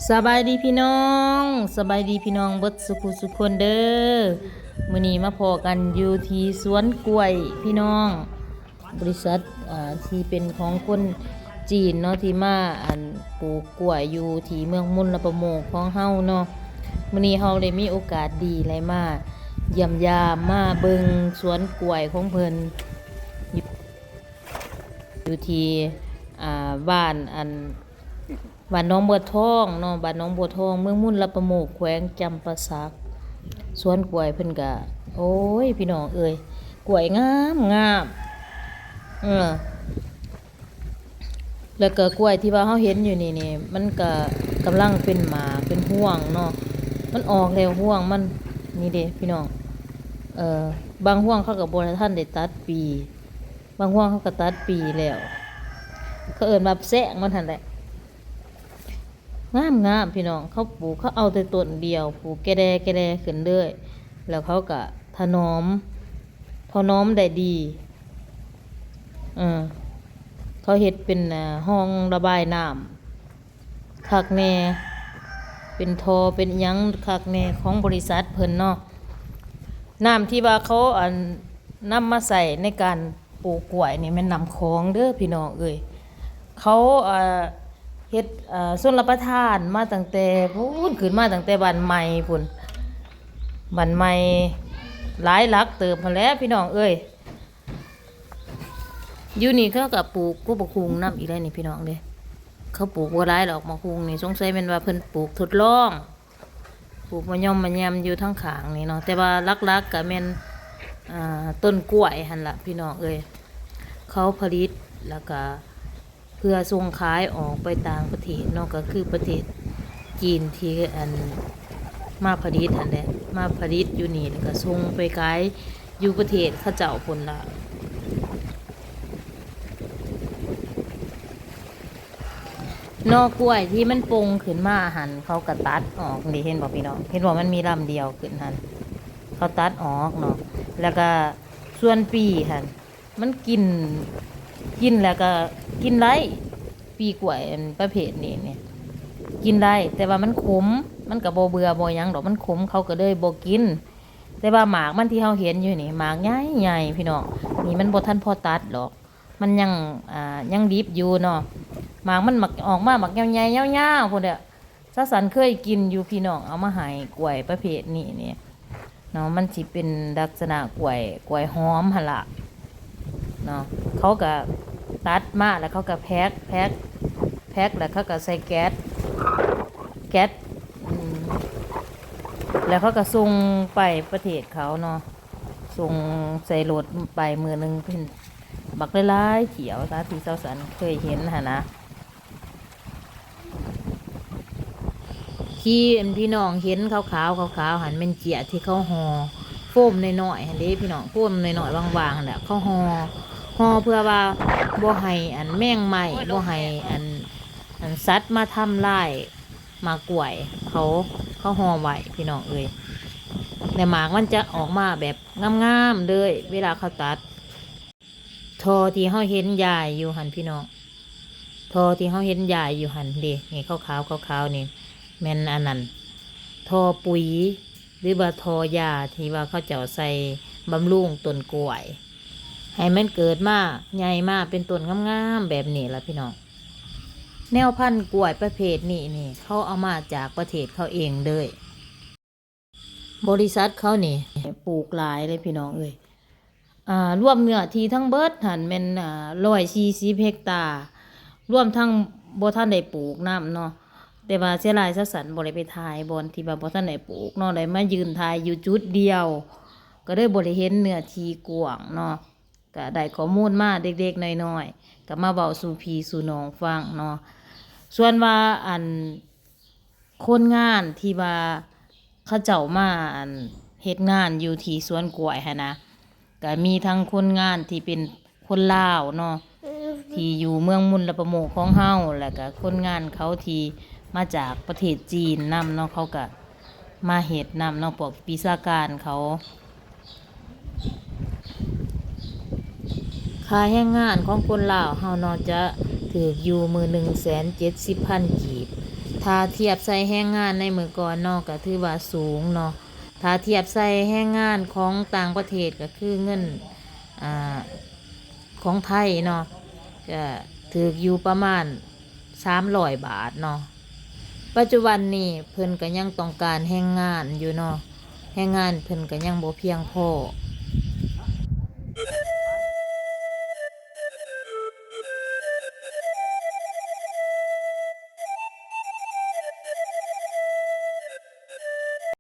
ສະບາຍດີພີ່ນ້ອງ, ສະບາຍດີພີ່ນ້ອງເບິດສຸຜູ້ສຸຄົນເດີ. ມື້ນີ້ມາພໍ້ກັນຢູ່ທີ່ສວນກ້ວຍພີ່ນ້ອງ, ບໍລິສັດ ອ່າ ທີ່ເປັນຂອງຄົນຈີນເນາະ ທີ່ມາ ອັນ ປູກກ້ວຍຢູ່ທີ່ເມືອງມຸນລະປະໂມກຂອງເຮົາເນາະ. ມື້ນີ້ເຮົາໄດ້ມີໂອກາດດີ ໄດ້ມາຢ້ຽມຢາມ ມາເບິ່ງສວນກ້ວຍຂອງເພິ່ນ ຢູ່ທີ່ ອ່າ ບ້ານ ອັນ ບ້ານໜອງບົວທອງເນາະ, ບ້ານໜອງບົວທອງ ເມືອງມຸນລະປະໂມກ ແຂວງຈຳປາສັກ. ສວນກ້ວຍເພິ່ນກະ ໂອ້ຍ ພີ່ນ້ອງເອີຍ ກ້ວຍງາມໆ ເອີ ແລ້ວກະກ້ວຍທີ່ວ່າເຮົາເຫັນຢູ່ນີ້ນີ້ ມັນກະກຳລັງເປັນໝາກເປັນຮວງເນາະ, ມັນອອກແລ້ວຮວງມັນ ນີ້ເດ້ພີ່ນ້ອງ. ເອີ ບາງຮວງເຂົາກະບໍ່ທັນໄດ້ຕັດປີ ບາງຮວງເຂົາກະຕັດປີແລ້ວ ເຂົາເອີ້ນວ່າແຊງມັນຫັ້ນແຫຼະ. ງາມໆ ພີ່ນ້ອງ, ເຂົາປູກ ເຂົາເອົາແຕ່ຕົ້ນດຽວ ປູກແກ່ແດແກ່ແດຂຶ້ນເລື້ອຍ ແລ້ວເຂົາກະຖະໜອມ ຖະໜອມໄດ້ດີ. ເອີ ເຂົາເຮັດເປັນ ອ່າ ຮ່ອງລະບາຍນ້ຳຄັກແນ່ ເປັນທໍ່ເປັນຫຍັງຄັກແນ່ຂອງບໍລິສັດເພິ່ນເນາະ. ນ້ຳທີ່ວ່າເຂົາ ອັນ ນຳມາໃຊ້ໃນການ ປູກກ້ວຍນີ້ແມ່ນນ້ຳຂອງເດີພີ່ນ້ອງເອີຍ. ເຂົາ ເອີ ເຮັດ ເອີ ຊົນລະປະທານມາຕັ້ງແຕ່ພຸ້ນ ຂຶ້ນມາຕັ້ງແຕ່ບ້ານໃໝ່ພຸ້ນ ບ້ານໃໝ່ຫຼາຍຫຼັກເຕີບຫັ້ນແຫຼະພີ່ນ້ອງເອີຍ. ຢູ່ນີ້ເຂົາກະປູກກົກບັກຫຸ່ງນຳອີກແລ້ວນີ້ພີ່ນ້ອງເດ້. ເຂົາປູກບໍ່ຫຼາຍດອກບັກຫຸ່ງນີ້ ສົງໄສແມ່ນວ່າເພິ່ນປູກທົດລອງ ປູກມະຍອມມະແຍມຢູ່ທາງຂ້າງນີ້ເນາະ, ແຕ່ວ່າຫຼັກໆກະແມ່ນ ອ່າ ຕົ້ນກ້ວຍຫັ້ນລະພີ່ນ້ອງເອີຍ. ເຂົາຜະລິດແລ້ວກະເພື່ອສົ່ງຂາຍອອກໄປຕ່າງປະເທດເນາະ, ກະຄືປະເທດຈີນທີ່ ອັນ ມາຜະລິດຫັ້ນແຫຼະ ມາຜະລິດຢູ່ນີ້ ແລ້ວກະສົ່ງໄປຂາຍຢູ່ປະເທດເຂົາເຈົ້າພຸ້ນລະ. ໜໍ່ກ້ວຍທີ່ມັນປົ່ງຂຶ້ນມາຫັ້ນ ເຂົາກະຕັດອອກເດ້ ເຫັນບໍ່ພີ່ນ້ອງ? ເຫັນບໍ່? ມັນມີລຳດຽວຂຶ້ນຫັ້ນ ເຂົາຕັດອອກເນາະ. ແລ້ວກະສ່ວນປີຫັ້ນ ມັນກິນ ກິນແລ້ວກະກິນໄດ້. ປີກ້ວຍອັນປະເພດນີ້ນີ້ກິນໄດ້ ແຕ່ວ່າມັນຂົມ ມັນກະບໍ່ເບື່ອບໍ່ຫຍັງດອກ ມັນຂົມ ເຂົາກະເລີຍບໍ່ກິນ. ແຕ່ວ່າໝາກມັນທີ່ເຮົາເຫັນຢູ່ນີ້ ໝາກໃຫຍ່ໆ ພີ່ນ້ອງ, ນີ້ມັນບໍ່ທັນພໍຕັດດອກ. ມັນຍັງ ອ່າ ຍັງດິບຢູ່ເນາະ. ໝາກມັນໝາກອອກມາໝາກຍາວໆ ຍາວໆ ພຸ້ນເດີ້. ສາວສັນເຄີຍກິນຢູ່ພີ່ນ້ອງ ເອົາມາໃຫ້ ກ້ວຍປະເພດນີ້ນີ້ເນາະ. ມັນຊິເປັນລັກສະນະກ້ວຍ ກ້ວຍຫອມຫັ້ນລະເນາະ. ເຂົາກະຕັດມາ ແລ້ວເຂົາກະແພັກ ແພັກ ແພັກ ແລ້ວເຂົາກະໃສ່ແກັດ ແກັດ ອືມ ແລ້ວເຂົາກະສົ່ງໄປປະເທດເຂົາເນາະ. ສົ່ງໃສ່ລົດໄປມື້ໜຶ່ງເປັນບັກຫຼາຍໆ ຖ້ຽວ ຕາມທີ່ສາວສັນເຄີຍເຫັນຫັ້ນນະ. ທີ່ອັນພີ່ນ້ອງເຫັນຂາວໆ ຂາວໆ ຫັ້ນແມ່ນເຈ້ຍທີ່ເຂົາຫໍ່ໂຟມນ້ອຍໆ ຫັ້ນເດ້ພີ່ນ້ອງ, ໂຟມນ້ອຍໆ ບາງໆ ຫັ້ນແຫຼະ ເຂົາຫໍ່ ຫໍ່ເພື່ອວ່າບໍ່ໃຫ້ອັນແມງໄມ້ ບໍ່ໃຫ້ອັນ ອັນສັດມາທຳລາຍ ໝາກກ້ວຍເຂົາ ເຂົາຫໍ່ໄວ້ພີ່ນ້ອງເອີຍ. ແລະໝາກມັນຈະອອກມາແບບງາມໆເລີຍ ເວລາເຂົາຕັດ. ທໍ່ທີ່ເຮົາເຫັນຢາຍຢູ່ຫັ້ນພີ່ນ້ອງ ທໍ່ທີ່ເຮົາເຫັນຢາຍຢູ່ຫັ້ນເດ້ ນີ້ຂາວໆ ຂາວໆ ນີ້ແມ່ນອັນນັ້ນ ທໍ່ປຸຍ ຫຼືວ່າທໍ່ຢາທີ່ວ່າເຂົາເຈົ້າໃສ່ບຳລຸງຕົ້ນກ້ວຍ ໃຫ້ມັນເກີດມາໃຫຍ່ມາເປັນຕົ້ນງາມໆ ແບບນີ້ລະພີ່ນ້ອງ. ແນວພັນກ້ວຍປະເພດນີ້ນີ້ ເຂົາເອົາມາຈາກປະເທດເຂົາເອງເລີຍ. ບໍລິສັດເຂົານີ້ປູກຫຼາຍເລີຍພີ່ນ້ອງເອີຍ. ອ່າ ລວມເນື້ອທີ່ທັງເບິດຫັ້ນແມ່ນ ອ່າ ຮ້ອຍສີ່ສິບເຮັກຕາ ລວມທັງບໍ່ທັນໄດ້ປູກນຳເນາະ. ແຕ່ວ່າເສຍດາຍສາວສັນບໍ່ໄດ້ໄປຖ່າຍບ່ອນທີ່ວ່າບໍ່ທັນໄດ້ປູກເນາະ, ໄດ້ມາຢືນຖ່າຍຢູ່ຈຸດດຽວ ກໍເລີຍບໍ່ໄດ້ເຫັນເນື້ອທີ່ກວ້າງເນາະ. ກະໄດ້ຂໍ້ມູນມາເລັກໆນ້ອຍໆ ກະມາເວົ້າສູ່ພີ່ສູ່ນ້ອງຟັງເນາະ. ສ່ວນວ່າອັນຄົນງານທີ່ວ່າເຂົາເຈົ້າມາອັນເຮັດງານຢູ່ທີ່ສວນກ້ວຍຫັ້ນນະ ກະມີທັງຄົນງານທີ່ເປັນຄົນລາວເນາະ ທີ່ຢູ່ເມືອງມຸນລະປະໂມກຂອງເຮົາ ແລ້ວກະຄົນງານເຂົາທີ່ມາຈາກປະເທດຈີນນຳເນາະ ເຂົາກະ ມາເຮັດນຳເນາະ ພວກວິຊາການເຂົາ. ຄ່າແຮງງານຂອງຄົນລາວເຮົາເນາະ ຈະຖືກຢູ່ມື້ໜຶ່ງແສນເຈັດສິບພັນກີບ. ໄທ ຖ້າທຽບໃສ່ແຮງງານໃນມື້ກ່ອນເນາະ ກໍຖືວ່າສູງເນາະ. ຖ້າທຽບໃສ່ແຮງງານຂອງຕ່າງປະເທດ ກໍຄືເງິນ ອ່າ ຂອງໄທເນາະ ກໍຖືກຢູ່ປະມານສາມຮ້ອຍບາດເນາະ. ປັດຈຸບັນນີ້ເພິ່ນກໍຍັງຕ້ອງການແຮງງານຢູ່ເນາະ, ແຮງງານເພິ່ນກໍຍັງບໍ່ພຽງພໍ.